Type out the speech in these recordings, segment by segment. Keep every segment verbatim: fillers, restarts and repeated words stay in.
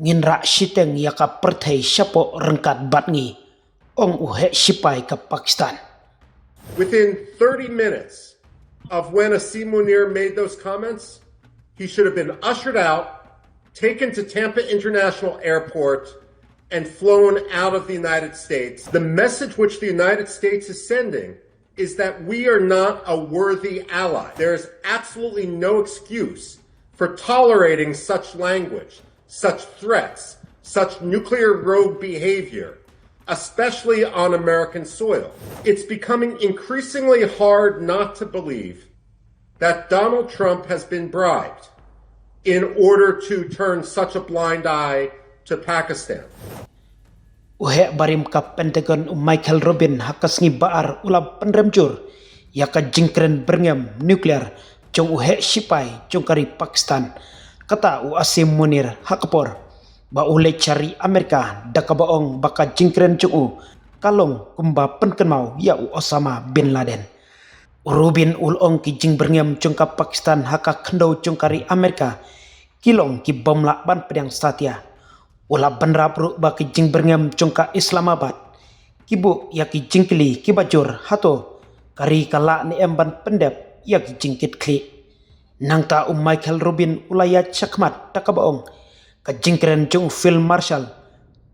Ngin rah shiteng ïa ka pyrthei shapoh ryngkat bad ngi, ong u heh shipai ka Pakistan. Within thirty minutes of when Asim Munir made those comments, he should have been ushered out, taken to Tampa International Airport, and flown out of the United States. The message which the United States is sending is that we are not a worthy ally. There is absolutely no excuse for tolerating such language, such threats, such nuclear rogue behavior, especially on American soil. It's becoming increasingly hard not to believe that Donald Trump has been bribed in order to turn such a blind eye to Pakistan. U heh barim ka Pentagon u Michael Rubin ha ka sngi Ba-ar u la pynrem jur ïa ka jingkren byrngem nuclear jong u heh shipai jong ka ri Pakistan, kata u Asim Munir, ha ka por ba u leit sha ri Amerika da kaba ong ba ka jingkren jong u ka long kumba pynkynmaw ïa u Osama bin Laden. U Rubin u la ong ki jingbyrngem jong ka Pakistan ha ka khyndew jong ka ri Amerika ki long ki bym lah ban pdiang satia. U la bynrap ruh ba ki jingbyrngem jong ka Islamabad ki buh ïa ki jingkylli kiba jur, hato ka ri ka lah ne em ban pyndep ïa ki jingkitkhlieh. Nangta u Michael Rubin u la ïaid shakhmat da kaba ong ka jingkren jong u Phil Marshall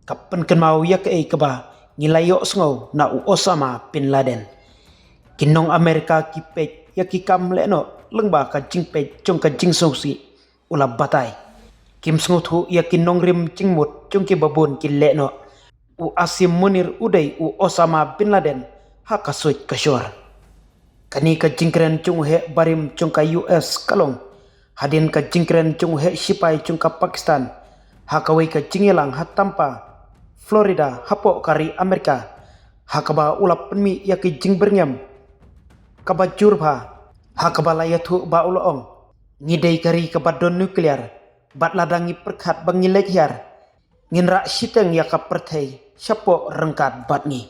ka pynkynmaw ïa kaei kaba ngi la ïohsngew na u Osama bin Laden. Ki nong Amerika ki peit ïa ki kam lehnoh lyngba ka jingpeit jong ka jingsngewsih, u la batai. Kim sngewthuh ïa ki nongrim jingmut jong kiba bun ki lehnoh. U Asim Munir u dei u Osama bin Laden ha ka suit ka shor. Kane ka jingkren jong u heh barim jong ka U S ka long hadien ka jingkren jong u heh shipai jong ka Pakistan ha kawei ka jingïalang ha Tampa, Florida, hapoh ka ri Amerika, ha kaba u la pynmih ïa ki jingbyrngem kaba jur bha, ha kaba la ïathuh ba u la ong, ngi dei ka ri kaba don nuclear, bad lada ngi pyrkhat ba ngi leit hiar, ngin rah shiteng ïa ka pyrthei shapoh ryngkat bad ngi.